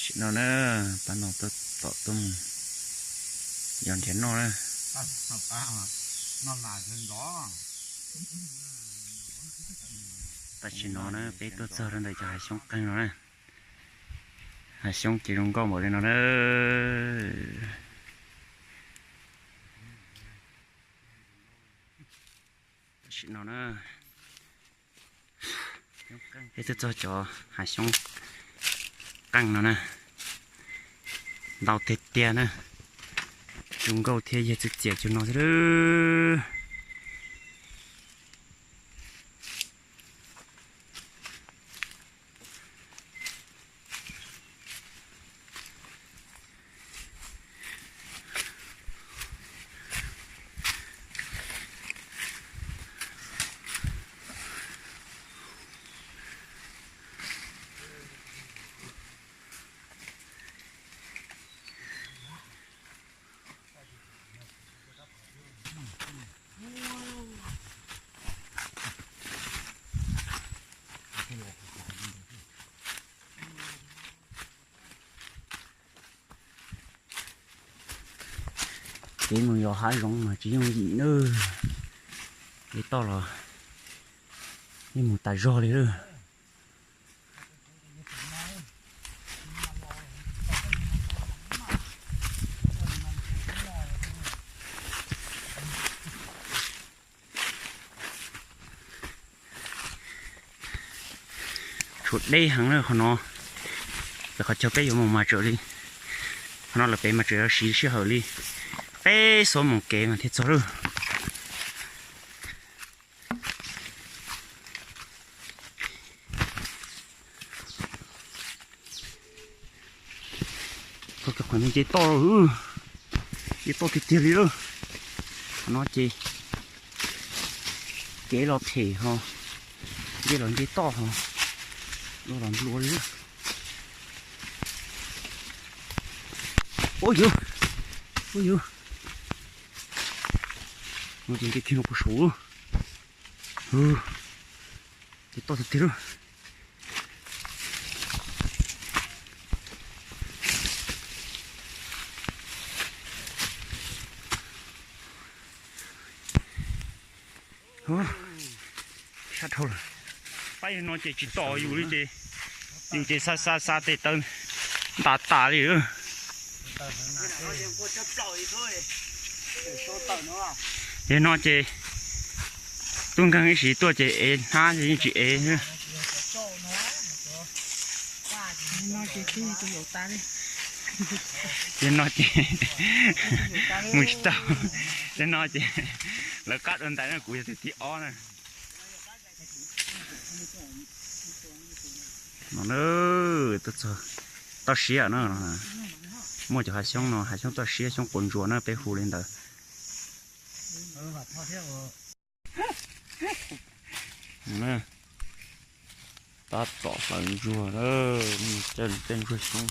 Tam sim no na, pab no tuaj tom tuaj mus yos nrhiav noj na. Tam sim no na peb tuaj txog rau ntawm cov hav xyoob qeeg no na. Hav xyoob ces zoo nkauj npaum li no na. Tam sim no na, peb tuaj txog cov hav xyoob qeej no na, ntau tiag tiag na, zoo nkauj thiab yog txias txias cuag no xwb. Kev mus yos hav zoov mas tsis yooj yim na. Kev toj los yeej mus tas zog li lawm. Tshuav deb heev lawm qhov no, pem qhov chaw peb yuav mus mas tseem li, qhov no lawm pem mas tseem yuav siv sij hawm li peb xuab moos kev mas thiaj txog lawm. Qhov no nce toj, nce toj tiag tiag li lawm. Qhov no ces kev los phem ho, nce los nce toj ho, los nplua li. Ua yug, ua yug, no ces nce kiag no puag saud, nce toj tiag tiag lawm. Sab dhau lawm. Pab yog no ces tsis tom yus li ces, yus ces xa xa xa tes taw ntas tas li. Yog no ces tub nkeeg ib sim tuaj ces ev hnab yeej tsis ev. Yog no ces mus tsis tau. Yog no ces lawv qab dua ntais no, kuv yog tus thib ob na. No na, tuaj txog toj siab no, muaj cov hav xyoob no, hav xyoob toj siab, xyoob quav ntsuas na peb hu li ntawd. Tab tom hlawv ntsuag, tej ntsuag xyoob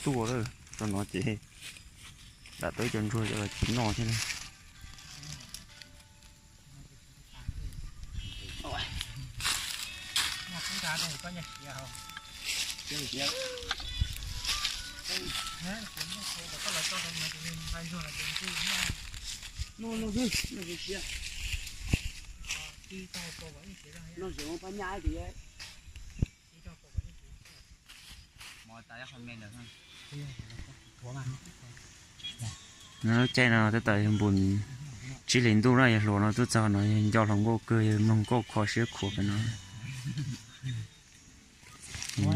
tuaj lawm, tau no ces dam tau ib co ntsuag coj los tsis noj thiab. Lub caij no tab tom yog npun tsib hlis ntuj na, yog hluas no tuaj txog no yog nco hluas nkauj kawg, yog mloog nkauj kho siab khuav pem no. Ntawm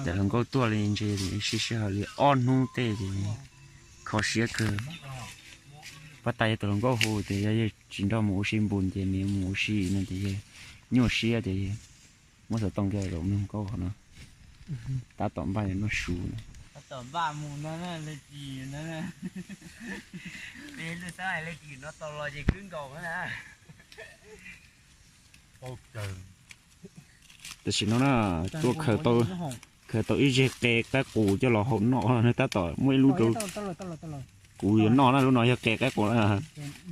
hluas nkauj tuaj li ntshe sib sij hawm li ob hnub tej ces kho siab kawg. Pab tas yog tus hluas nkauj hu tias yog yawg tsis nrog mus ua si npun ces nws yuav mus ua si no ces yawg nyuaj siab ces yawg muab xov tooj kiag los mloog nkauj qhov no. Tab tom npaj yuav noj su no. Tam sim no na, tuaj khaws tau ib zeg qe qaib qus coj los hau noj, tab tom muaj ib lub rau Kuv yuav noj na, lub no yog qe qaib qus na.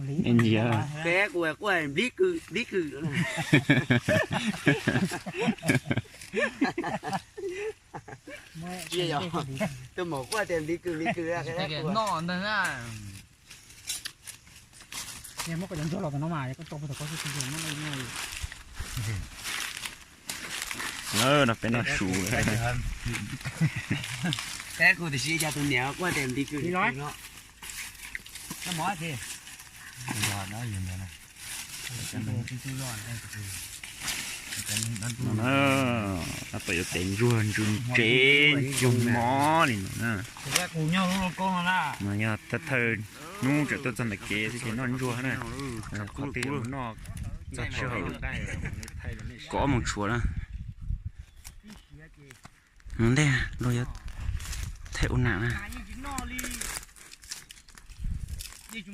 Nej ntsia. Qe qaib qus, nplib kws, nplib kws. Tus maum quaj tias nplib kws, nplib kws. Muab cov ntsuag los tom no mas, koj tso puag tom ko xwb, tsis noj li. No peb noj su. Qe qaib qus tiam sis cas tus niam quaj tias nplib kws, nplib kws no. Koj mov tsis No na, peb yuav tes ntsuag ntsuag ntsev ntsuag mov li no na. Mas yog thawj thawj hnub tseem tuaj txog ntawm kev xwb ces noj ntsuag na. Qhov twg yuav mus noj txog sij hawm kaum ob moos tshuav na. Mus ntej luag yuav thaij ua nam na. Peb tuaj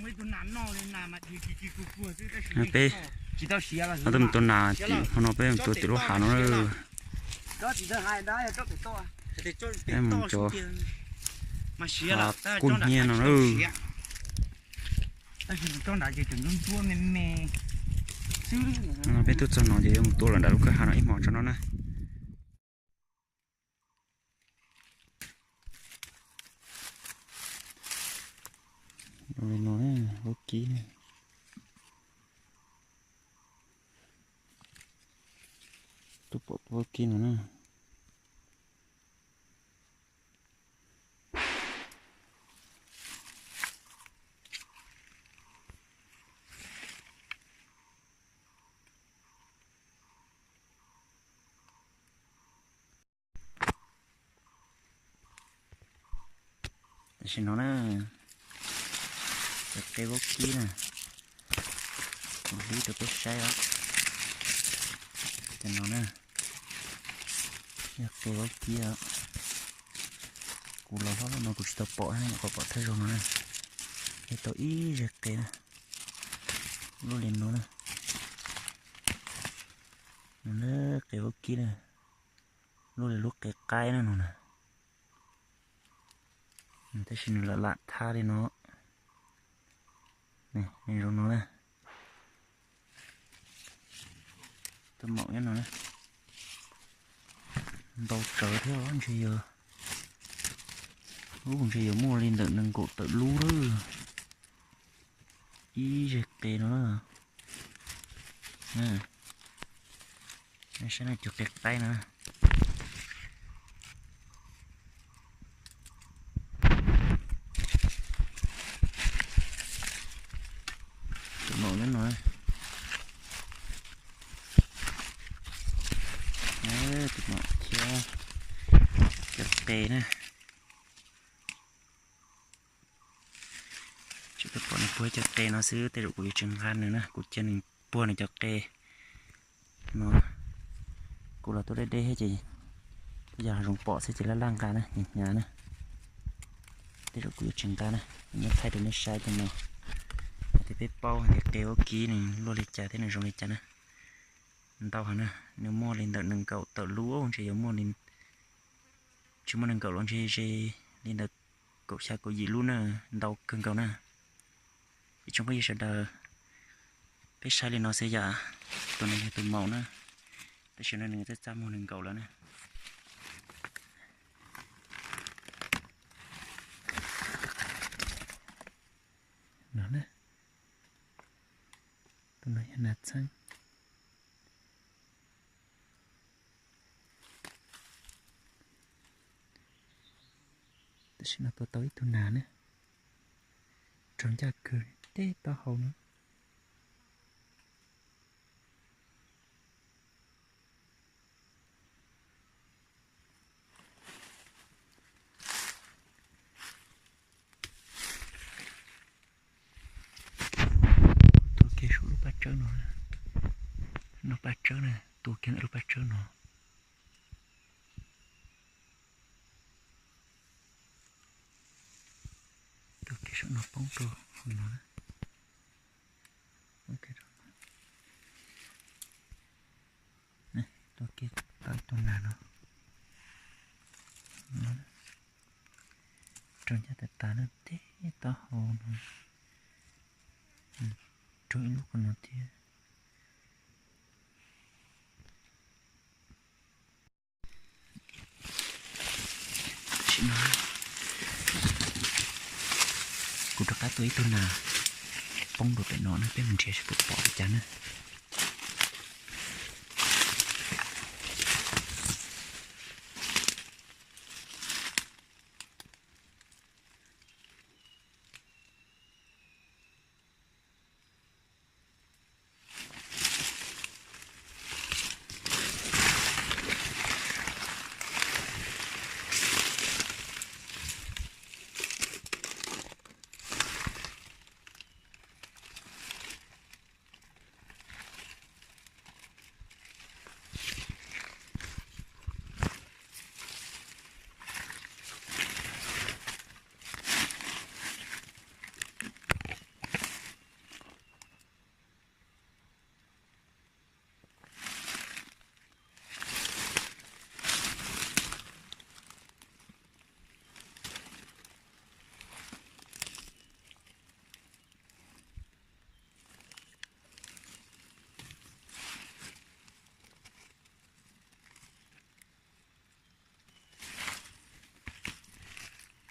mus tua nas tim hmo no, peb mus tua tim lub hav no. Peb mus cov hav kub hnyiab no na. Peb tuaj txog no ces yuav mus tua los nram lub kwj ha no ib hmos tso no na. Li no, vaub kib. Tuaj pom vaub kib no na. Tam sim no na, cov qe vaub kib na, kuv hlib rau peb saib os. Cov no na, yog qe vaub kib os. Kuv los hlob no kuv tsis tau pom, nyuam qhuav pom thawj zaug no na. Ib tau ib zeg qe na, lub li no na. No na, qe vaub kib na, lub li lub qe qaib na no na. Tab sis nws lam lam thab li no. Zoo no na. Tus maum nyob no na. Ntau tsawv thiab, ntshe yog, ub, ntshe yuav muaj li ntawm nees nkaum tawm lub lawm. Ib zeg qe no na. Saib no, cov qe qaib no. Tus maum nyob no. Tus maum thiab cov qe na. Tsis tau pom nws puag cov qe no xwb, tej zaum kuv yuav tsis nqa nws na, kuv cia nws puag nws cov qe no. Kuv los tuaj deb deb thiab ces yog zoo pom xwb ces laj laj nqa na, hnyav hnyav na. Tej zaum kuv yuav tsis nqa na, kuv nyob thaij rau nej saib cov no, hais tias peb paub hais tias qe vaub kib nws luaj li cas thiab nws zoo li cas na. Ntau heev na, nws muaj li ntawm nees nkaum tawm lub, ntshe yuav muaj li, tsis muaj nees nkaum los ntshe ze li ntawm kaum xya kaum yim lub na, ntau kawg nkaus na. Ib tsoom phooj ywg sawv daws, peb saib li no xwb yom, tus no yog tus maum na, tab sis no nws txaj txaj muag nees nkaum lawm na. No na, tus no yog nas txheeb. Tam sim no tua tau ib tug nas na, raug ncaj kawg teb taub hau no. Tua kiag saum lub paj tsawb no, no paj tsawb na, tua kiag ntawm lub paj tsawb no. Tua kiag saum no poob rau hauv no. Tua kiag tau ib tug nas no. Rau ncaj tas tas na, teb taub hau no, rau ib lub ko no thiab. Kuv rov qab tua ib tug nas poob rau pem no na, peb mus nrhiav seb puas pom li cas na.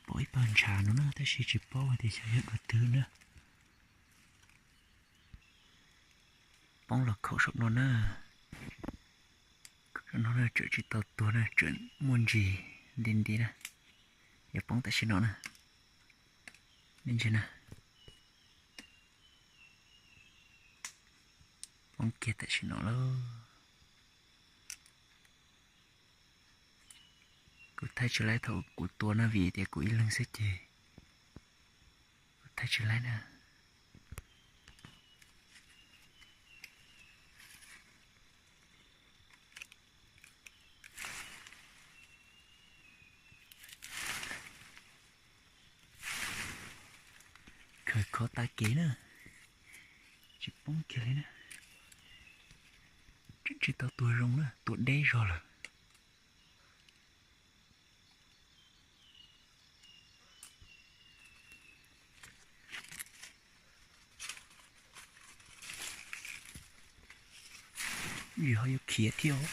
Pom ib pawg ntshav no na, tab sis tsis paub hais tias xyov yog dua twg na. Poob los khaum saum no na. Khaum saum no na, tseem tsis tau tuag na, tseem muaj ntsis nti nti na. Yog poob tam sim no na. Nej ntsia na. Poob kiag tam sim no lauj. Kuv thaij tsis laib thaum kuv tua na, vim tias kuv ib leeg xwb ces kuv thaij tsis laib na. Khaws kho tag kev na, tsis poob kiag li na. Tseem tsis tau tuag zoo na, tua deb zog lawm. Vim ho yuav khiav thiab.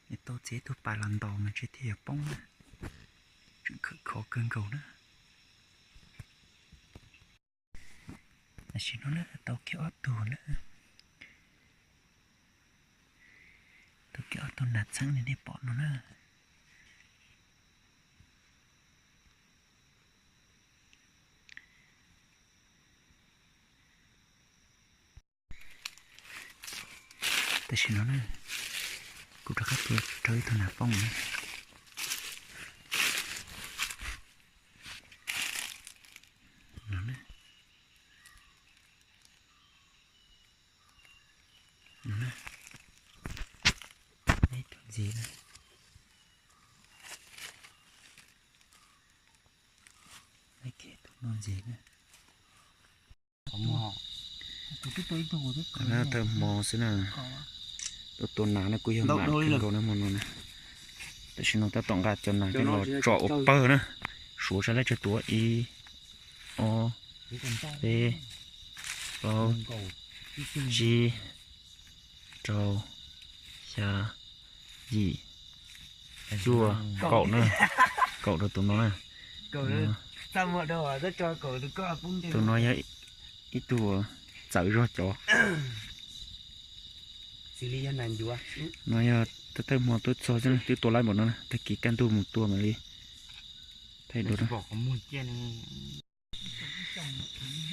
Es tau txiav ib tug pas los ntaus mas ntshe thiaj yuav poob na. Tseem khawm khov kawg nkaus na. Tam sim no na tau kiag ob tug na. Tau kiag ob tug nas txheeb li nej pom no na. Tam sim no na, kuv rov qab tua rau ib tug nas poob na. No na. No na. Ib tug ntxiv na. Ib tug no ntxiv na. Thawj hmo xwb na. Tua tua nas no kuj yog mam kawg nkaus na hmo no na. Tam sim no tab tom nqa cov nas coj los tso ua pawg na. Suav saib lab tsawg tua, ib, ob, peb, plaub, tsib, rau, xya, yim, cuaj, kaum na. Kaum rau tus no na. Tus no yog ib tug txawv zog cov. No yog thawj hmo tuaj txog xwb, twb tua laib npaum no na, tag kis kaj ntug mus tua mam li thaij dua.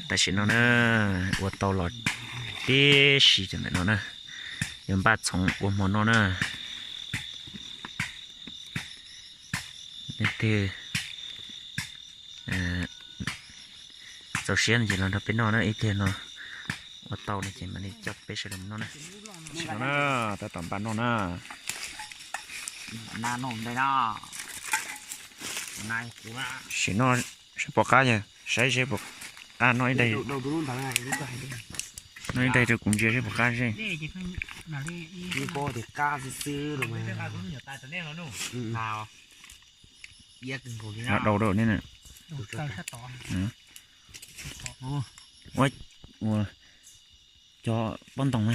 Tam sim no na, ua tau los tib si ntawm no na, yuav npaj txhoov ua hmo noj na. Leej twg txaus siab no ces los nrog peb noj na, ib pliag no ua tau no ces mam li coj peb sawv daws mus noj na. Tam sim no na, tab tom npaj noj na. Sim no seb puas qab yog. Saib seb puas qab, noj ib daig, noj ib daig rau kuv ntsia seb puas qab seb. Dau dau ne. Ua, ua cov pob ntoos na.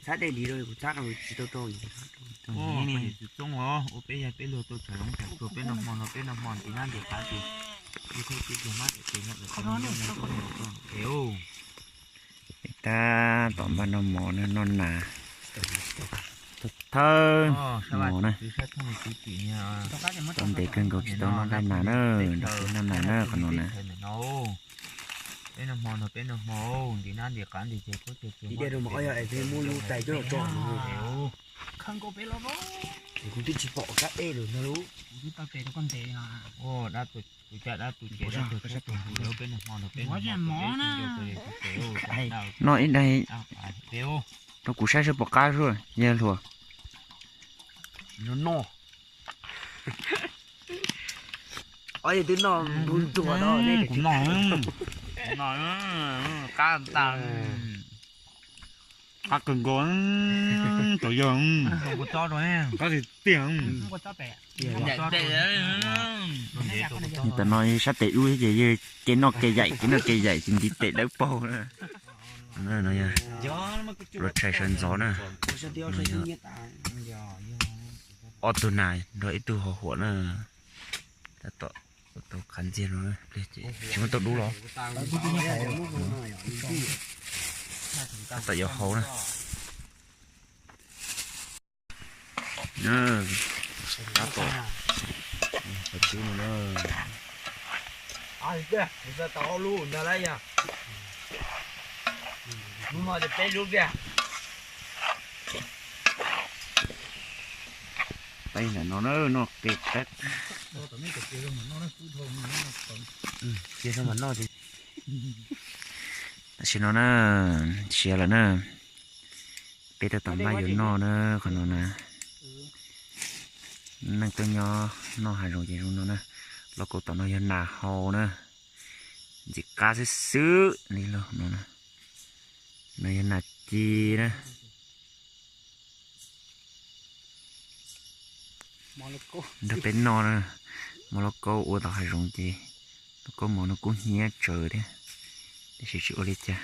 Txhob de li rau kuv txhob rau tsis tau rau. Ua peb yog peb luag tau tsham loov tsham tuag peb noj hmo no peb noj hmo nti nab nti qav tis, ib thawj tib tuag mab tes nyob es tab tom npaj noj mov na, noj nas. Thawj mov na, tau ntev kawg nkaus tsis tau noj nqaij nas na, nrog peb noj nas na qhov no na. Peb noj hmo no peb noj hmo nti nab nti qav nti ces kuj tes kuj tes kuv twb tsis pom kab ej lawm ntag lauj. Ua dab tus, tus caj dab tus ces dab tus sab tus ntug lawm peb noj hmo no peb noj hmo no peb noj hmo no. Noj ib daig rau kuv saib seb puas qab xwb yawg hluas. Noj. Ob yawg twb noj npug ntuag no ne. Kuv noj, noj qab tas, qab kawg nkaus, tau yawg, qab tiag tiag. Tam no sab tes ub ces yawg kev noj kev yaim kev noj kev yaim ces ntiv tes dawb paug na. Luag tshais sawv ntxov na. Ob tug nas nrog ib tug hauv huam na. Tab tom tau qhav ntxiag no, tsis muaj tau dub los. Tab tom yuav haus na. Tab tom, qhov tib no na. Peb ntawm no na, noj qe qab. Tam sim no na, siav lawm na. Peb tab tom npaj yuav noj na, qhov no na. Neej tuaj nyob noj hav zoov ces zoo no na. Lauj kaub tom no yog nas hau na, ntxim qab xwb xwb li lauj no na. No yog nas ci na. Nrog peb noj na, mov lauj kaub ua tom hav zoov ces lauj kaub mov no kuj hnyiab tsawv thiab, tab sis tsis ua li cas.